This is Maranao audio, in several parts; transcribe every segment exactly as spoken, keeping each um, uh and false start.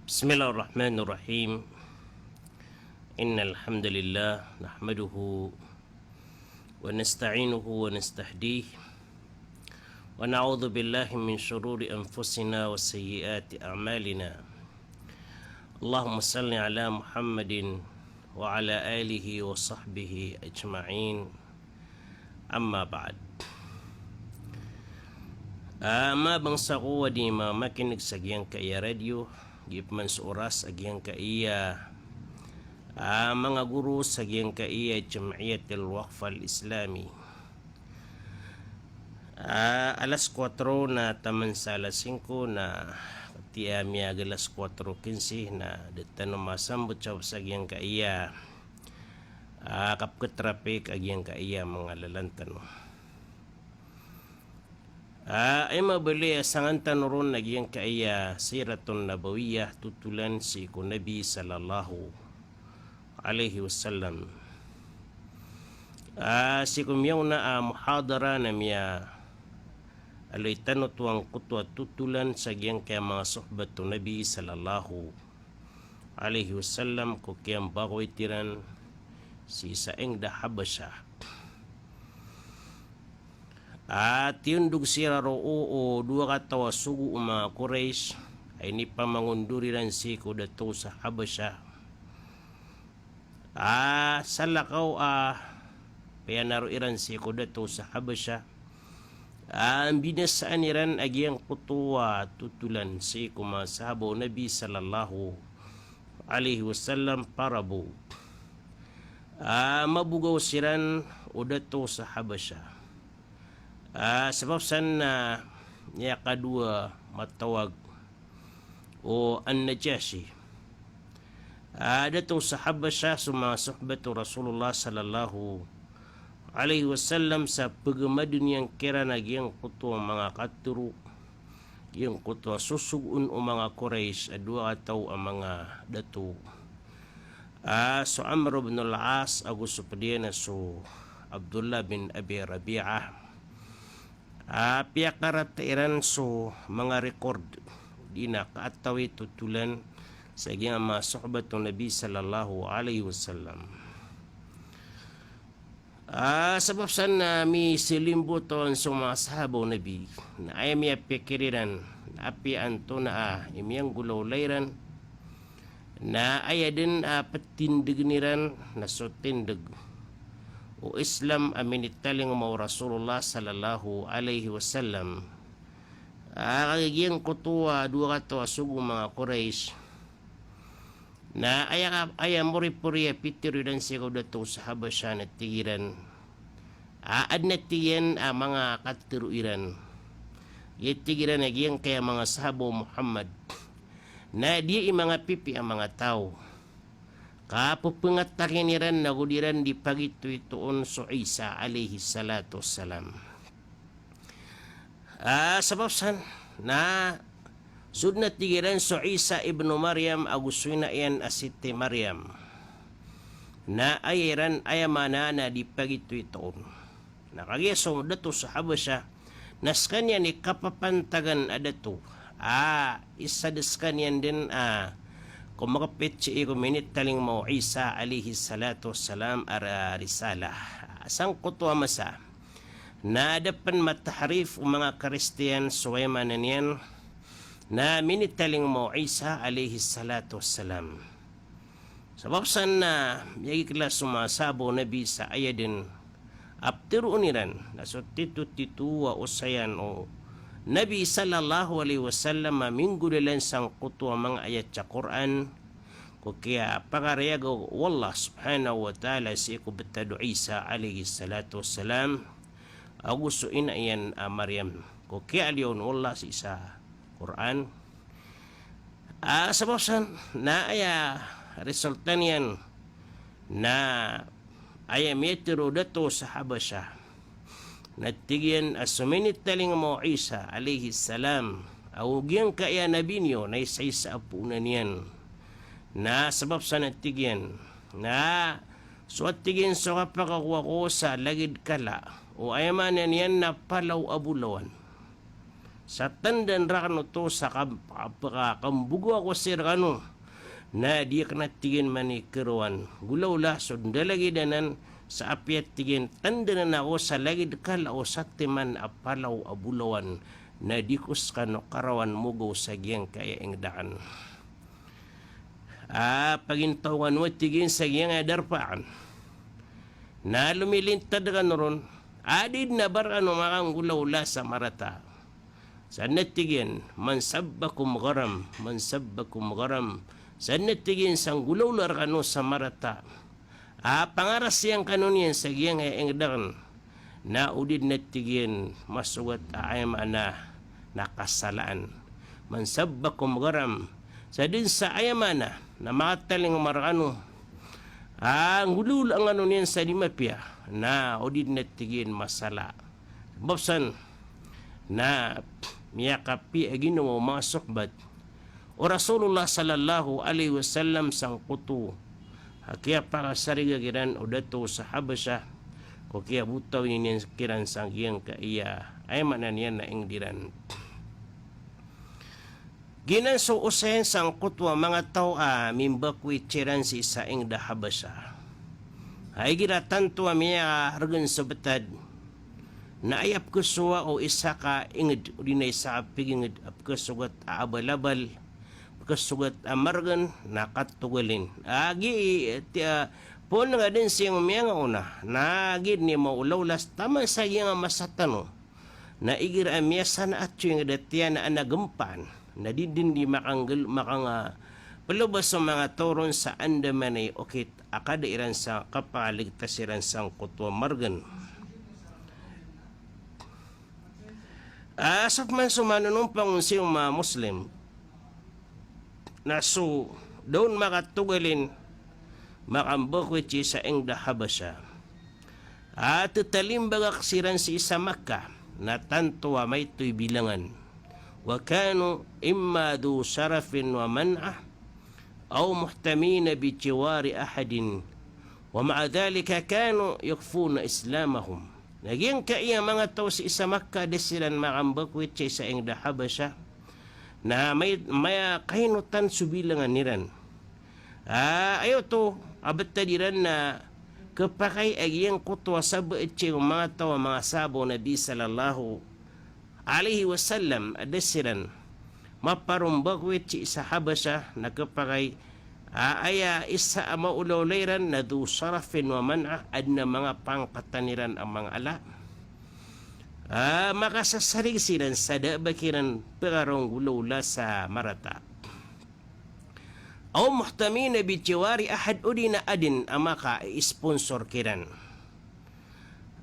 بسم الله الرحمن الرحيم. إن الحمد لله نحمده ونستعينه ونستهديه ونعوذ بالله من شرور أنفسنا وسيئات أعمالنا. اللهم صل على محمد وعلى آله وصحبه أجمعين. Amma ba'd. Ah, manga bangsa ko a di mamakineg sa giyangkaya radio, giya pman so oras a giyangkaya, ah, manga guro sa giyangkaya Jam'iyatul Waqf Al-Islami. Ah, alas kuwatro na taman sa alas singko na, katiya miyaga alas kuwatro kinse na da tano masambot sa, sa giyangkaya, ah, kapkhatrafik a giyangkaya manga lalan tano. Ah, aya mabaloy a sangan tano ron a giyangkaya Siratun Nabawiyah, totolan sii ko Nabi sallallahu alaihi wasallam. Ah, sii ko miyaona a muhadara na miyaaloy tano oto angkoto a totolan sa giyangkaya manga sohbat o Nabi sallallahu alaihi wasallam ko kiyambakawit iran sii sa inged a Habasha. Ah, tiyondog siran roo o dowa kataw a sogo o manga Quraysh a inipamangondor iran sii ko dato sa Habasha. Ah, salakaw a piyanaro iran sii ko dato sa Habasha. Ah, binasaan iran a giyangkoto a totolan sii ko manga sahaba o Nabi sallallahu alaihi wasallam para bo, ah, mabogaw siran o dato sa Habasha. Ah, sabap san na miyakadowa matawag o An-Najashi. Ah, dato sa Habasha so manga sohbat o Rasulullah sallallahu alaihi wasallam sa pagamadn iyan kiran a giyangkoto a manga katharo, giyangkoto a sosogoon o manga Quraysh a dowa kataw a manga dato. Ah, so Amr ibn al-As ago so pd iyan a so Abdullah bin Abi Rabi'ah. Ah, piyakarata iran so manga record, odi na kaatawi totolan sa giyangkaya manga sohbat o Nabi sallallahu alaihi wasallam. Ah, sabap san na misilimbot on so manga sahaba o Nabi, na aya miyapikir iran na apiya antonaa i miyanggolawla iran, na aya dn a ptindgn iran na so tindg o Islam a minitalingoma o Rasulullah sallallahu alaihi wasallam. Ah, kagiya giyangkoto a dowa kataw a sogo o manga Quraysh na aya ka, aya moripori a pitharo iran sii ko dato sa Habasha na tig iran a adn a tig iyan a manga katharo iran. Giya tig iran a giyangkaya manga sahaba o Muhammad na di aya i manga pipiya a manga taw. Ka pphangatakin iran na go di iran di pagitoito on so Isa alayhis salatu wassalam. Ah, sabap san na so dn a tig iran so Isa ibnu Maryam ago so ina iyan a siti Maryam, na aya iran, aya maana na di pagitoito on. Na kagiya so dato sa Habasha na skaniyan i kapapantagan a dato, a isa dn skaniyan dn a komakapit sii ko minitalingoma o Isa alayhis salatu wassalam a risalah. Sangkoto a masa na da pn matahrif o manga Kristiyan so aya maana niyan na minitalingoma o Isa alayhis salatu wassalam. Sabap san na miyagikla so manga sahaba o Nabi sa aya dn a ptharoon iran na so titotito a osayan o Nabi sallallahu alayhi wasallam a minggolalan sangkoto a manga ayat sa Qur'an ko kiyapakarayag o Allah subhanahu wa ta'ala sii ko btad o Isa alayhis salatu wassalam ago so ina iyan a Maryam ko kiyaaliyawan o Allah sii sa Qur'an. Ah, sabap san na aya resulta niyan na aya miyatharo o dato sa Habasha na tig iyan a so minitalingoma o Isa alayhis salam ago giyangkaya nabi niyo na isaisa a poonan iyan. Na sabap san a tig iyan na so a tig iyan so kapakakowa ko sa lagid kala o aya maana niyan na palaw a bolawan. sa tandan rakn oto sa kap-, kapaka-, kambogo ako sii rkano. Na di akn a tig iyan manikarowan golawla so ndalagid anan sa apiya tig iyan tandan ako sa lagid kala o satiman a palaw a bolawan. Na di ko skano karawan mogaw sa giyangkaya ingd akn. A, pagintaw kano a tig iyan sa giyangkaya darpa akn. Na lomilintad kano ron, a di dn a ba rkano makanggolawla sa marata. Sadn a tig iyan, "Man sabbakum gharam, man sabbakum gharam." Sadn a tig iyan sa nggolawla rkano sa marata. A, pangarasiyan kano niyan sa giyangkaya ingd akn. Na o di dn a tig iyan masogat a aya maana na kasalaan. "Man sabbakum gharam." Sadn sa aya maana na makatalingoma rkano a nggolawla kano niyan sa di mapiya. Na o di dn a tig iyan masala. Sabap san na miyakapiya a ginawa o manga sohbat o Rasulullah sallallahu alaihi wasallam sangkoto a kiyapakasariga kiran o dato sa Habasha ko kiyabotawi niyan kiran sa giyangkaya, aya maana niyan na ingd iran. Giyanan so osayan sangkoto a manga taw a mimbakoy siran sii sa ingd a Habasha. Hay igira tanto a miyargn so btad na aya pkhasowa o isa ka ingd odi na isa ka pagingd a pkhasogat a abalabal, pkhasogat a margn na katogalin. Agi, ti, a, pon nga dn sii ko miyangaona, na agi dn i maolawla taman sa giyangkaya masa tano. Na igira a miyasanaat so ingd a tiyan a na gmpaan, na di dn di makanggl-, makanga, plobas so manga taw ron sa andamanaya i okit a kada iran sa kapaligtas iran sangkoto a margn. A, so pman so manonompang on sii ko manga Muslim na so da on makatogalin, makambakoy sii sa ingd a Habasha. A, titalimbagak siran sii sa Makkah na tanto a maito i bilangan. Wa kanu imma dhu sharafin wa man'ah, aw muhtamina bi jiwari ahadin, wa ma'a dhalika kanu yukhfuna islamahum. Na giyangkaya manga taw sii sa Makkah da siran makambakoy sii sa ingd a Habasha. Na may, maya kainotan so bilangan iran. A, aya oto a btad iran na khapakay a giyangkoto a sabaad sii ko manga taw a manga sahaba o Nabi sallallahu alaihi wasallam a da siran maparombakoy sii sa Habasha na khapakay a aya isa a maolaola iran na dhu sharafin wa man'ah, adn a manga pangkatan iran a manga ala. A, makasasarig siran sa da a ba kiran pkaronggolawla sa marata. Aw muhtamina bi jiwari ahad, odi na adn a maka-sponsor kiran.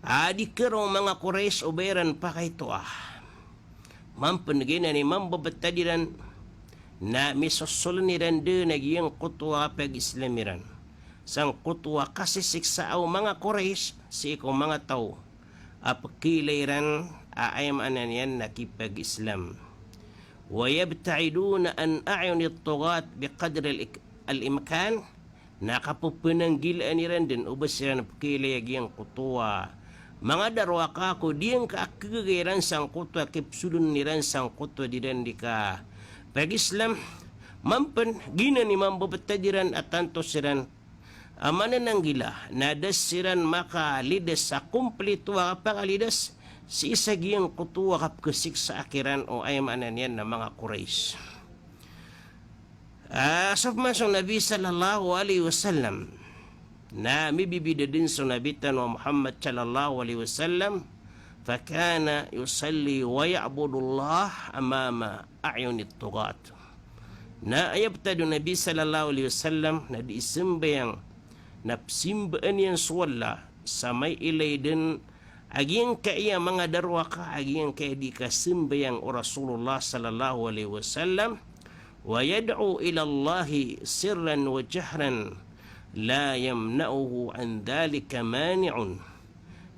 A di karo manga Quraysh o ba iran pakaitoa. Mampen giyanan i mambabtad iran na misosoln iran dn a giyangkoto a pag-Islam iran. Sangkoto a kasisiksa o manga Quraysh sii ko manga taw a pkhailay ran a aya maana niyan na kipag-Islam. Wa yabta'iduna an a'yunit tughat bi qadri al-ik-, al-imkan, na kapphananggilaan iran dn o ba siran pkhailay a giyangkoto a manga darowaka ko diyangka a kagagay ran sangkoto a kipsoln iran sangkoto a di ran di kapag-Islam. Mampen giyanan i mambabtad iran a tanto siran a manananggila na da siran makalidas a komplito a kapakalidas sii sa giyangkoto a kapkhasiksaa kiran o aya maana niyan na manga Quraysh. A, so pman so Nabi sallallahu alaihi wasallam, na mibibida dn so Nabi tano a Muhammad sallallahu alaihi wasallam, fakana yusalli wa ya'budullaha amama a'yunit tughat. Na aya btad o Nabi sallallahu alaihi wasallam na di sambayang, na psimbaan iyan so Allah sa mailay dn a giyangkaya manga darowaka a giyangkaya di kasambayang o Rasulullah sallallahu alaihi wasallam, wa yad'u ila Allahi sirran wa jahran, la yamna'uhu an dhalika mani'un.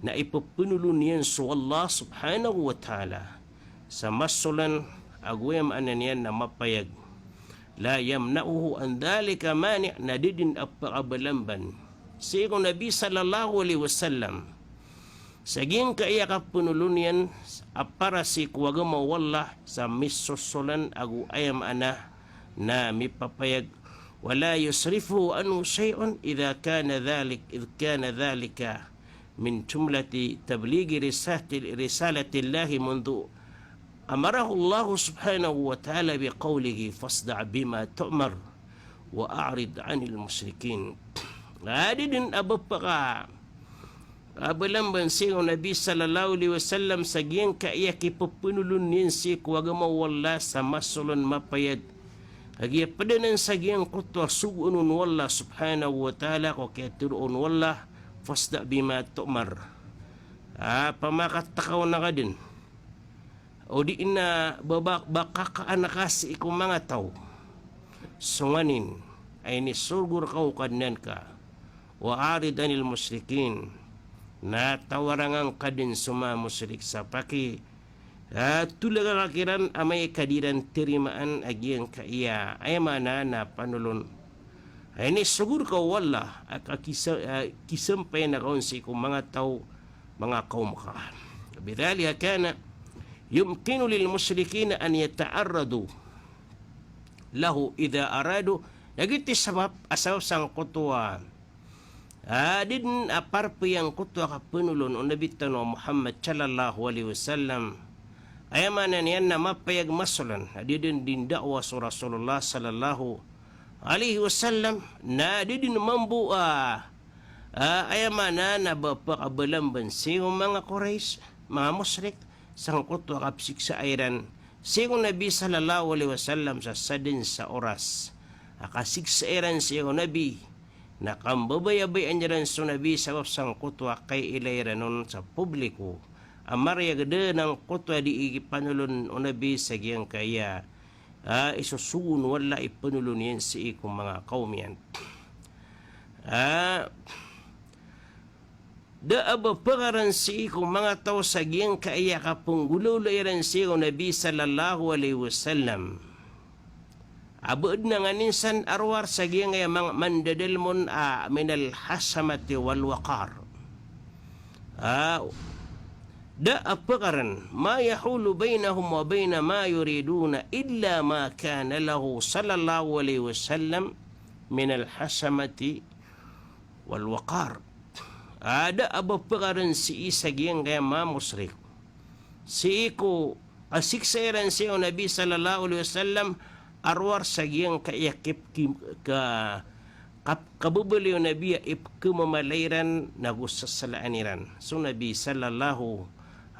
Na ipephanolon iyan so Allah subhanahu wa ta'ala sa masolan ago aya maana niyan na mapayag. La yamna'uhu an dhalika mani', na di dn a pakabalamban sii ko Nabi sallallahu alaihi wasallam Sa giyangkaya kapenolon iyan a para sii ko agama o Allah sa misosolan ago aya maana na mipapayag. Wala yusrifuhu anhu shay'un idha kana dhalik, idh kana dhalika min jumlati tablighi risati-, risalatillahi mundhu amarahu Allahu subhanahu wa ta'ala biqawlihi, "Fasda' bima tu'mar wa a'rid 'anil mushrikin." Adi den a ba paka a ba lamban sii ko Nabi sallallahu alaihi wasallam sa giyangkaya kipepenolon iyan sii ko agama o Allah sa masolan mapayad. Kagiya ped anan sa giyangkoto a sogoon on o Allah subhanahu wa ta'ala ko kiyatero on o Allah, "Fasda' bima tu'mar." A, pamakatakaw na ka den. O di na ba, ba, ba kakaan ka sii ko manga taw. Songanin a inisogo rka o Kadnan ka. Wa a'rid 'anil mushrikin. Na tawarangan ka den so manga mushrik sa paki, a, tolak ka kiran amay ka di ran terimaan a giyangkaya, aya maana na panolon. A inisogo rka o Allah a ka kisa-, a, kisampayan ka on sii ko manga taw, manga kawm ka. Bidhalika kana yumkinu lil mushrikina an yata'arradu lahu idha aradu. Na giyoto i sabap a sabap sangkoto a, a, di den a parpiyangkoto a kapenolon o Nabi tano a Muhammad sallallahu alaihi wasallam. Aya maana niyan na mapayag masolan a di den di nda'wa so Rasulullah sallallahu alaihi wasallam, na di den mambo a, a, aya maana na ba pakabalamban sii ko manga Quraysh, manga mushrik, sangkoto a kapsiksa iran sii ko Nabi sallallahu alaihi wasallam sa sadn sa oras a kasiksa iran sii ko Nabi, na kambabayabayaan iran so Nabi sabap sangkoto a kailay iran on sa publiko a mariyag den angkoto a di ikipanolon o Nabi sa giyangkaya, a, isosogo on o Allah i penolon iyan sii ko manga kawm iyan. A, da a ba pakaran sii ko manga taw sa giyangkaya kapenggolawla iran sii ko Nabi sallallahu alaihi wasallam a ba den a nganin san a rowar sa giyangkaya mang-, mandadalem on a minal hashamati wal waqar. A, da a pakaran ma yahulu bainahum wa baina ma yuriduna illa ma kana lahu sallallahu alaihi wasallam minal hashamati wal waqar. A, da a ba pakaran sii sa giyangkaya manga mushrik sii ko kasiksa iran sii ko Nabi sallallahu alaihi wasallam a rowar sa giyangkaya kip-, kim-, ka-, kap-, kababaloy o Nabi a ipkemamala iran nago sasalaan iran so Nabi sallallahu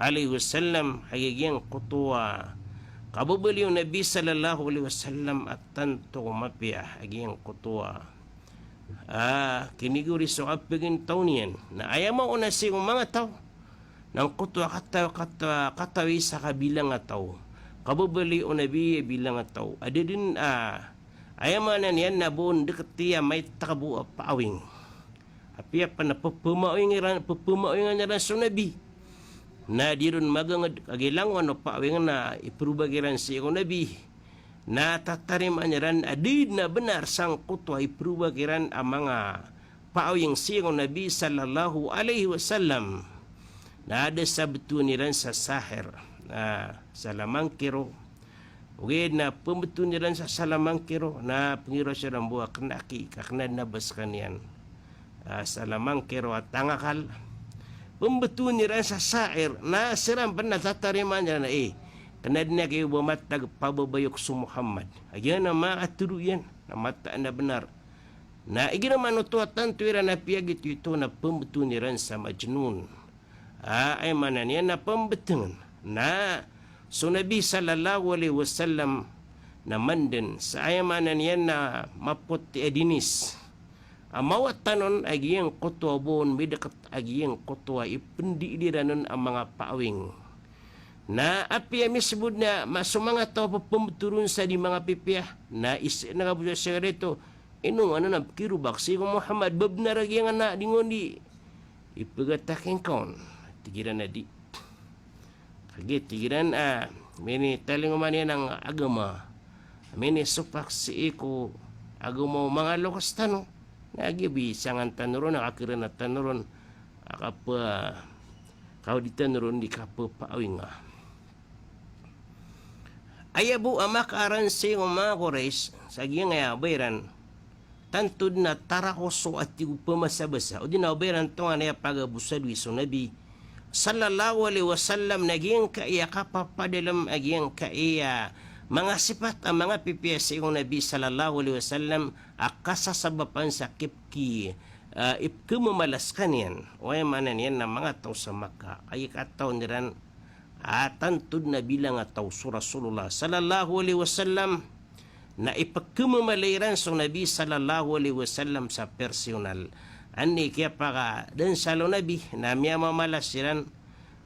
alaihi wasallam. A giyangkoto a kababaloy o Nabi sallallahu alaihi wasallam a tanto ko mapiya a giyangkoto a, a, kinigori so kapagintaw niyan. Na aya maona sii ko manga taw na angkoto a kataw-, kataw-, katawi sa kabilang a taw, kababaloy o Nabi a bilang a taw a da den a, aya maana niyan na ba on deketi a maitaka bo a paawing. Apiya pen a pepemaawingan iran, pepemaawingan iran so Nabi, na di ron magenged, kagiya langowan o paawing na iperobak iran sii ko Nabi, na tatarimaan iran a di na benar sangkoto a iperobak iran a manga paawing sii ko Nabi sallallahu alaihi wasallam. Na da sabetowan iran sa sahir, na salamangkero. Ogaid na pembetowan iran sa salamangkero, na pengiro siran bo a kena aki, ka kena den a ba sekaniyan a salamangkero a tangakal. Pembetowan iran sa sahir, na siran pen na tatarimaan iran a, eh, kena den aki o ba matag pababayok so Muhammad. A giyanan a manga katero iyan na mataan a benar. Na igira man oto a tanto iran a piyagitoito na pembetowan iran sa majnun. A, aya maana niyan na pembetengen. Na so Nabi sallallahu alaihi wasallam na manden sa aya maana niyan na mapoti a dinis a mawatan on a giyangkoto a ba on mideket a giyangkoto a ipendiid iran on a manga paawing. Na apiya misebod na ma-, so manga taw a pepembetowan sa di manga pipiya, na is-, na kabos a sekreto, ino nga anan a pekirobak sii ko Muhammad, ba benar a giyangkanan a di ngondi ipegataking ka on. Tig iran a di. Kagiya tig iran a, minitalingoma niyan a agama, minisopak sii ko agama o manga loks tano. Na giya bisangan tano ron, a kakirana tano ron a kapa-, Ka o di tano ron di kapepaawinga. Aya bo a makaaran sii ko manga Quraysh sa giyangkaya a ba iran, tanto dn a tarakos o, a tig o, pemasabasa, odi na o ba iran tonganay a pagabosadowi so Nabi sallallahu alaihi wasallam, na giyangkaya kapapadalm a giyangkaya manga sipat a manga pipiya sii ko Nabi sallallahu alaihi wasallam a kasasabapan sa kipki, ah, ipkemamala skaniyan. Aya maana niyan na manga taw sa Makkah, aya katawan iran a tanto dn a bilang a taw so Rasulullah sallallahu alaihi wasallam, na ipkemamala iran so Nabi sallallahu alaihi wasallam sa personal. Anda i kiyapakadn sa lo Nabi na miyamamala siran.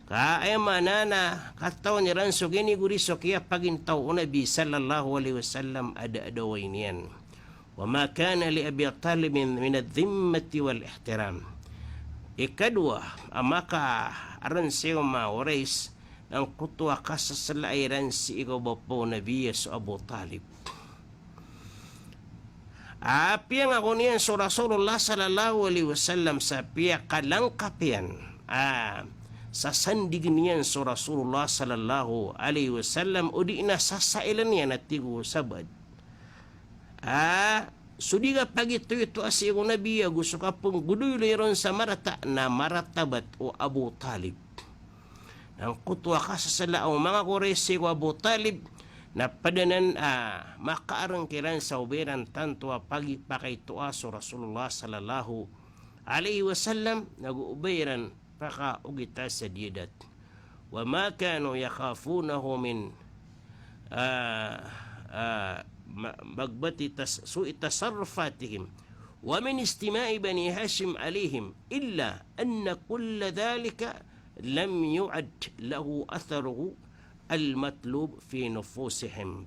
Ka aya maana na katawan iran so ginigori so kiyapagintaw o Nabi sallallahu alaihi wasallam a da a dawai niyan. Wa ma kana li Abi Talib min, min adh-dhimmati wal ihtiram. Ikadowa a makaaran sii ko manga Quraysh, angkoto a kasasla iran sii ko bapa o Nabi a so Abu Talib. Apiya ngako niyan so Rasulullah sallallahu alaihi wasallam sa piyakalangkap iyan, ah, sasandign iyan so Rasulullah sallallahu alaihi wasallam, odi na sasailan iyan a tig o sabaad. Ah, so di kapagitoito a sii ko Nabi ago so kapenggoloyolo iron sa marata na maratabat o Abu Talib. Angkoto a kasasla o manga Quraysh sii ko Abu Talib, na pd anan a makaaran kiran sa o ba iran tanto a pagi-, pakaitoa so Rasulullah sallallahu alaihi wasallam, nago o ba iran pakaogita sa diyadat. Wa ma kanu yakhafunahu min, ah, ah, ma-, magbati tas-, su'i tasarrufatihim, wa min istima'i Bani Hashim alaihim, illa anna kulla dhalika lam yu'ad lahu atharuhu al-matlub fi nufusihim.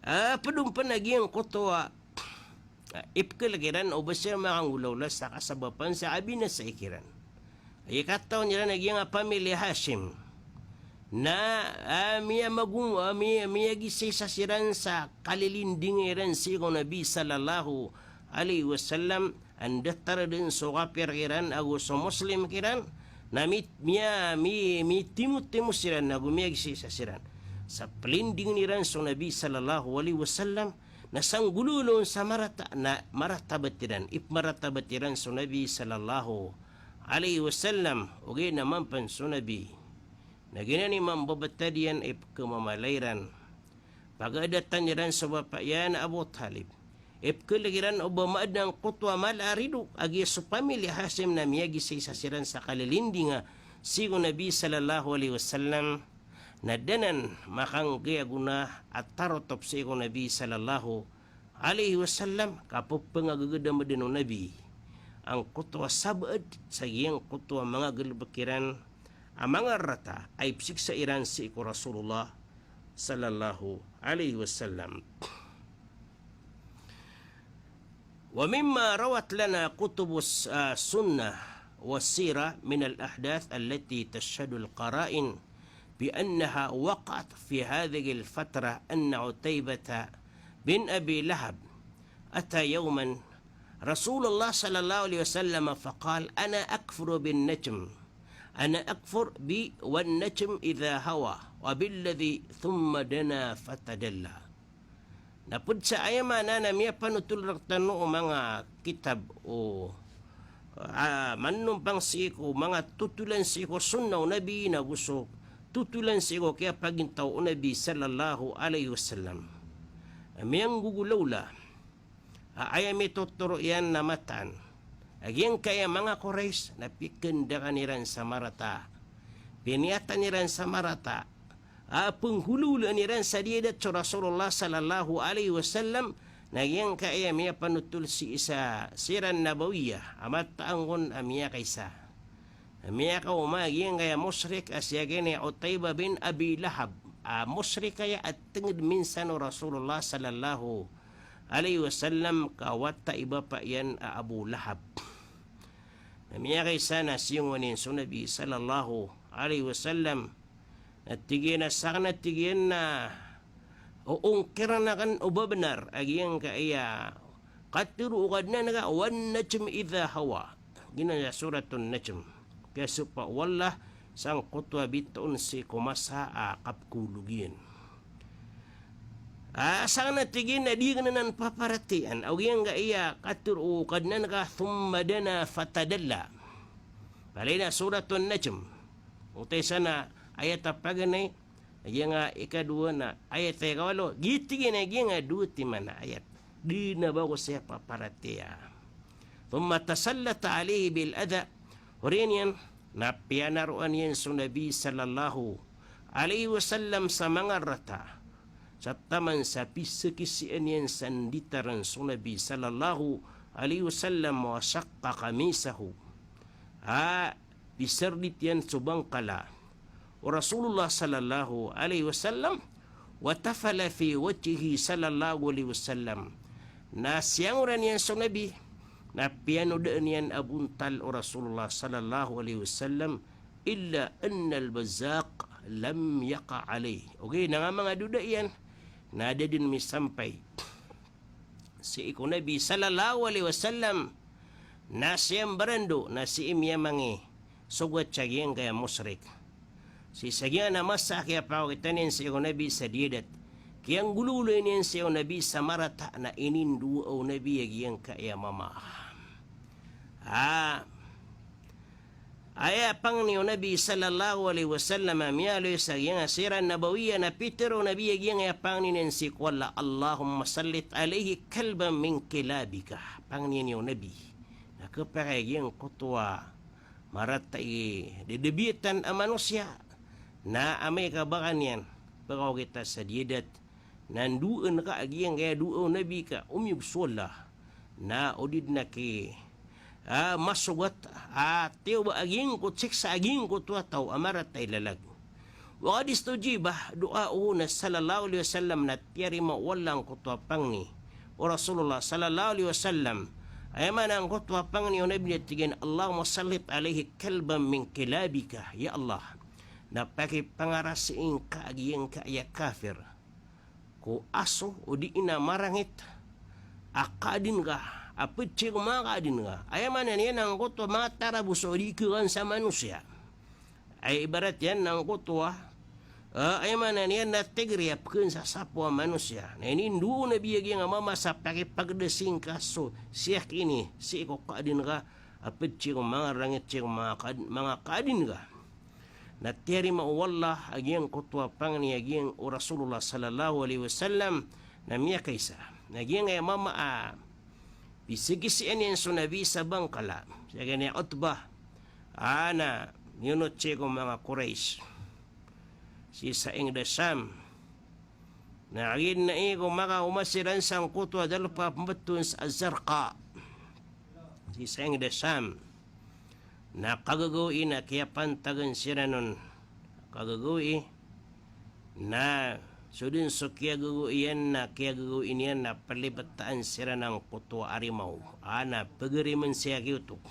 Ah, pd on pn a giyangkoto a Ah, ipkhalk iran o ba siran makanggolawla sa kasabapan sa abinasa ikiran. Aya katawan iran a giyangkai a pamilya Hashim na, ah, miyamagong-, ah, miya-, miyagisaisa siran sa kalilindinga iran sii ko Nabi sallallahu alaihi wasallam, a datar dn so kapir kiran ago so Muslim kiran, na mi-, miya-, mi-, mitimotimo siran ago miyagisaisa siran sa plindingn iran so Nabi sallallahu alaihi wasallam, na sanggolawla on sa marata, na maratabat iran, ipmaratabat iran so Nabi sallallahu alaihi wasallam, ogaid na mampan so Nabi. Na giyanan i mambabatad iyan, ipkhamamala iran. Pagaadatan iran so bapa iyan a Abu Talib. Ipkhalk iran o ba maadn angkoto a mala a rido a giya so pamilya Hashim na miyagisaisa siran sa kalilindinga sii ko Nabi sallallahu alaihi wasallam. Na da nan makanggiya gona a tarotop sii ko Nabi sallallahu alaihi wasallam, ka pphangagagdam dn o Nabi angkoto a sabaad sa giyangkoto a manga galbk iran a manga rarata a ipsiksa iran sii ko Rasulullah sallallahu alaihi wasallam. ومما روت لنا كتب الس-، آه، السنة والسيرة من الأحداث التي تشهد القرائن بأنها وقعت في هذه الفترة أن عتيبة بن أبي لهب أتى يوما رسول الله صلى الله عليه وسلم فقال: "أنا أكفر بالنجم، أنا أكفر ب-، والنجم إذا هوى، وبالذي ثم دنا فتدلى." Na pd sa aya maana na miyapanotol rktano o manga kitab o, ah, manompang sii ko manga totolan sii ko sunnah o Nabi, nago so totolan sii ko kiyapagintaw o Nabi sallallahu alaihi wasallam. Miyanggogolawla a aya mitotoro iyan na mataan a giyangkaya manga Quraysh na pikndakan iran sa marata, piniyatan iran sa marata, a pnggolawlaan iran sa diyadat so Rasulullah sallallahu alaihi wasallam, na giyangkaya miyapanotol sii sa Sirah Nabawiyah a mataan on a miyakaisa. Miyakaoma giyangkaya mushrik a siyagiyan i Utaybah bin Abi Lahab, a mushrik aya a tngd minsan o Rasulullah sallallahu alaihi wasallam ka wata i bapa iyan a Abu Lahab. Na miyakaisa na siyongowan iyan so Nabi sallallahu alaihi wasallam. Na tig iyan a sakn, na tig iyan na, o ongkiran akn o ba bnar a giyangkaya katharo o Kadnan ka, "Wan najmi idha hawa." Giyanan sa Suratun Najm. Kasopa o Allah sangkoto a bitoon sii ko masa a kapkologiyan. A, sangkanan a tig iyan a di akn anan paparatiyayaan, o giyangkaya katharo o Kadnan ka, thumma dana fatadalla. Palaya na Suratun Najm. Oto i isa na ayat a paganay, a giyangkai a ikadowa na ayat a ikawalo, giya tig iyan a giyangkai a dowa timan a ayat. Di na ba ako saya paparatiyaya. Thumma tasallata alayhi bil adha. Oriyan iyan, na piyanaroan iyan so Nabi sallallahu alayhi wasallam sa manga rata. Sa taman sa pisakisian iyan sa nditaran so Nabi sallallahu alayhi wasallam, wa shaqqa qamisahu. A, pisardit iyan so bangkala o Rasulullah sallallahu alayhi wasallam, wa tafala fi wajhihi sallallahu alayhi wasallam. Na siyangoran iyan so Nabi, na piyanodaan iyan a bontal o Rasulullah sallallahu alayhi wasallam, illa anna al-bazaq lam yaqa alayh. Ogaid na aya manga doda iyan na da dn misampay sii ko Nabi sallallahu alayhi wasallam, na sii mbarando, na sii miyamangisogat sa giyangkaya mushrik. Sii sa giyangkana masa a kiyapakokitan iyan sii ko Nabi sa diyadat, kiyanggolawlay niyan sii ko Nabi sa marata, na inindowa o Nabi a giyangkaya mama. A, aya pangni o Nabi sallallahu alayhi wasallam a miyaaloy sa giyangkaya sira Nabawiyyah, na pitharo o Nabi a giyangkaya pangni niyan sii ko Allah, Allahumma sallit alayhi kalban min kilabika. Pangni niyan o Nabi, na khapakay a giyangkoto a marata i dadabiyatan a manosiya, na amay ka ba ka niyan pakokita sa diyadat, na ndowaan ka a giyangkaya dowa o Nabi ka omiyog so Allah, na o di dn a ki, a, masogat a tiyoba a giyangkoto siksa a giyangkoto a taw a marata i lalag. Wa qad istujiba du'auhu, na sallallahu alayhi wasallam, na tiyarima o Allah angkoto a pangni o Rasulullah sallallahu alayhi wasallam. Aya maana angkoto a pangni o Nabi na tig iyan, Allahumma sallit alayhi kalban min kilabika. Ya Allah, na pakipangarasii ngka a giyangkaya kafir ko aso o di na marangit a kaadn ka, a pd sii ko manga kaadn ka. Aya maana niyan angkoto a manga tarabos o di khagaan sa manosiya. Aya ibarat iyan na angkoto a, a, aya maana niyan na tigri a pkhagaan sa sapo a manosiya. Na inindowa o Nabi a giyangkaya mama sa pakipagdasing ka so siyak ini sii ko kaadn ka, a pd sii ko manga rangit, sii ko manga kaad-, manga kaadn ka. Na tiyarima o Allah a giyangkoto a pangni a giyang o Rasulullah sallallahu alayhi wasallam, na miyakaisa. Na giyangkaya mama a pisagisian iyan so Nabi sa bangkala, sa giyangkaya Utbah, a, na miyonot sii ko manga Quraysh sii sa ingd a Sham. Na agid na i ko makaoma siran sangkoto a dalpa a pmbtowan sa Az-Zarqa sii sa ingd a Sham. Na kagagawii na kiyapantagan siran on, kagagawii. Na so dn so kiyagagawii iyan na kiyagagawii niyan na plibtaan siran angkoto a arimaw, a, na pagariman sii a giyoto.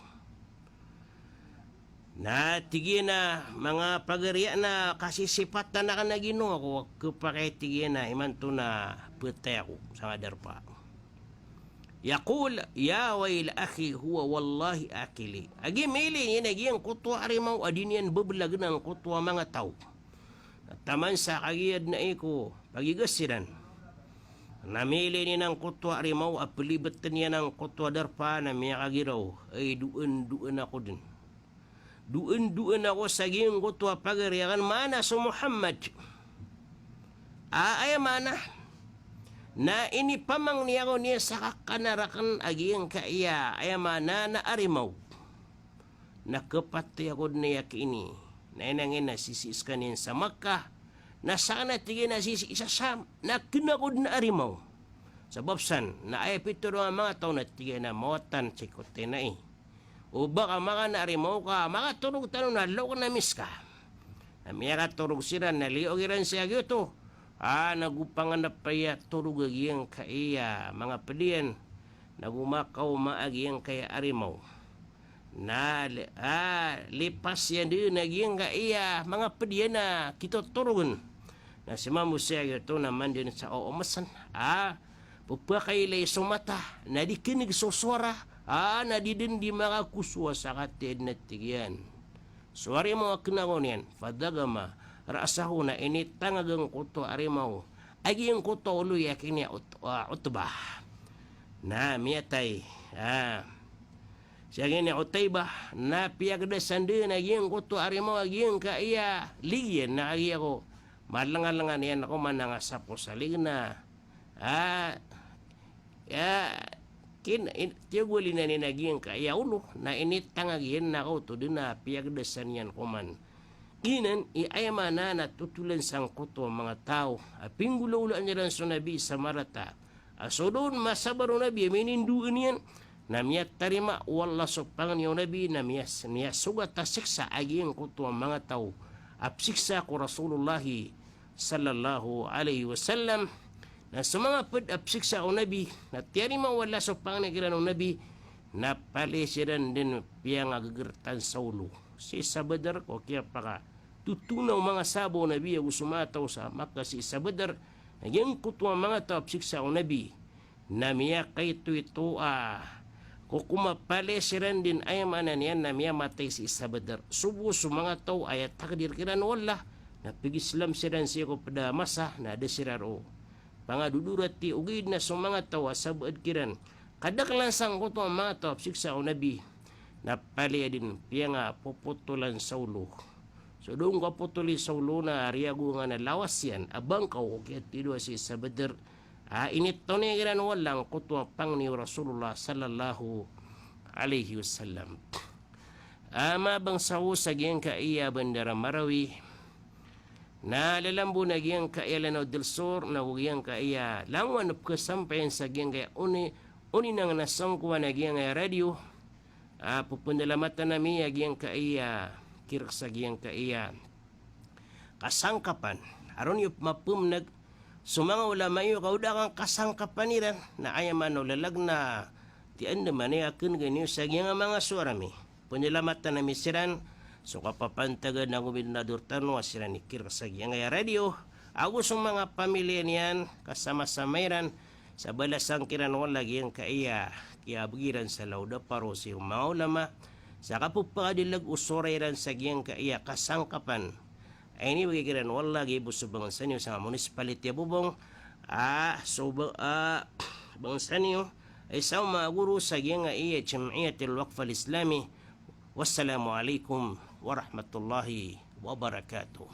Na tig iyan a manga pagari, na kasisipatan akn a ginawa ko, khapakay tig iyan a imanto na phatay ako sa manga darpa. Yaqul, ya wayla akhi, huwa wallahi akili. A giya mailay niyan a giyangkoto a arimaw a di niyan bablagan angkoto a manga taw. Na taman sa kagiya dn a i ko pagigas iran, na mailay niyan angkoto a arimaw a plibtn iyan angkoto a darpa na miyakagiraw, ay doon, doon ako dn. Doon-doon ako sa giyangkoto a pagari akn, maana so Muhammad. A, aya maana na inipamangni ako niyan sa kakanar akn a giyangkaya, aya maana na arimaw. Na khapatay ako dn a aya kini. Na aya ngka na sisii skaniyan sa Makkah. Na sakn a tig iyan a sisii sa Sham. Na kna ako dn a arimaw. Sabap san na aya pitharo a manga taw na tig iyan a mawatan sii ko tinai. O ba ka makana a arimaw ka, makatorog tano na law ka na miska. Na miyakatorog siran na liyo iran sii a giyoto. A, nago panganap aya torog a giyangkaya manga pd iyan. Nago makaoma a giyangkaya arimaw. Na li-, a, lipas iyan dn a giyangkaya manga pd iyan a kitotorogn. Na simambo sii a giyoto na mandn sa oomsn. A, pphakailay so mata, na di knig so sowara, a, na di dn di makakosowa sa katiya dn a tig iyan. So arimaw a kna ko niyan, fadagama ra'sahu, na initangag angkoto a arimaw a giyangkoto a olo iyan kini a Ut-, a Utbah. Na miyatay, a, sii kini a Utaybah, na piyagdasan dn a giyangkoto a arimaw a giyangkaya ligi iyan, na kagiya ko malengalengan iyan ko manang a sapos a ligi na, a, ya, kin-, in-, tiyagwalinan iyan a giyangkaya olo, na initangag iyan na kaoto dn a piyagdasan iyan ko man. Giyanan i aya maana na totolan sangkoto a manga taw a pinggolawlaan iran so Nabi sa marata a so da on masabar o Nabi a minindoan iyan, na miyatarima o Allah so pangni o Nabi, na miyas-, miyasogat a siksa a giyangkoto a manga taw a psiksa ko Rasulullah sallallahu alaihi wasallam. Na so manga pd a psiksa o Nabi, na tiyarima o Allah so pangni kiran o Nabi, na palaya siran dn piyangagagrtan sa olo sii sa Badr, ko kiyapakatotona o manga sahaba o Nabi ago so manga taw sa Makkah sii sa Badr, na giyangkoto a manga taw a psiksa o Nabi, na miyakaito ito a ko komapalaya siran dn, aya maana niyan na miyamatay sii sa Badr. So bo so manga taw a aya takdir kiran o Allah, na pag-Islam siran sii ko pd a masa, na da siran roo pangadodorati, ogaid na so manga taw a sabaad kiran kadaklan sangkoto a manga taw a psiksa o Nabi, na palaya dn piyangapopotolan sa olo. So da on kapotoli sa olo na riyagongan a lawas iyan a bangkaw o kiyatidoa sii sa Badr. A, initoniya kiran o Allah angkoto a pangni o Rasulullah sallallahu alaihi wasallam. A, manga bangsa ko sa giyangkaya bandar a Marawi, na lalambo na giyangkaya Lanao del Sur, na go giyangkaya langowan o pkasampayan sa giyangkaya oni-, oninang na sangkowan a giyangkaya radio. A, pphandalamatan ami a giyangkaya kirk sa giyangkaya kasangkapan. Aron iyo mapmnag so manga ulama iyo ka o da kangkasangkapan iran, na aya maana o lalag na tiyandaman iyo a knggan iyo sa giyangkaya manga sowara mi. Pndalamatan ami siran so kapapantagan ago midnador tano a siran i kirk sa giyangkaya radio, ago so manga pamiliya niyan, kasamasama iran sa balasan kiran o Allah giyangkaya kiyabgi iran sa lawd a paro sii ko manga ulama, sa kapphakadalag o sowara iran sa giyangkaya kasangkapan. Ay inibgay kiran o Allah, giya bo so bangsa niyo sa municipality a Bobong, a, so ba-, a, bangsa niyo, ay sa manga goro sa giyangkaya Jam'iyatul Waqf al-Islami. Wassalamu alaikum warahmatullahi wabarakatuh.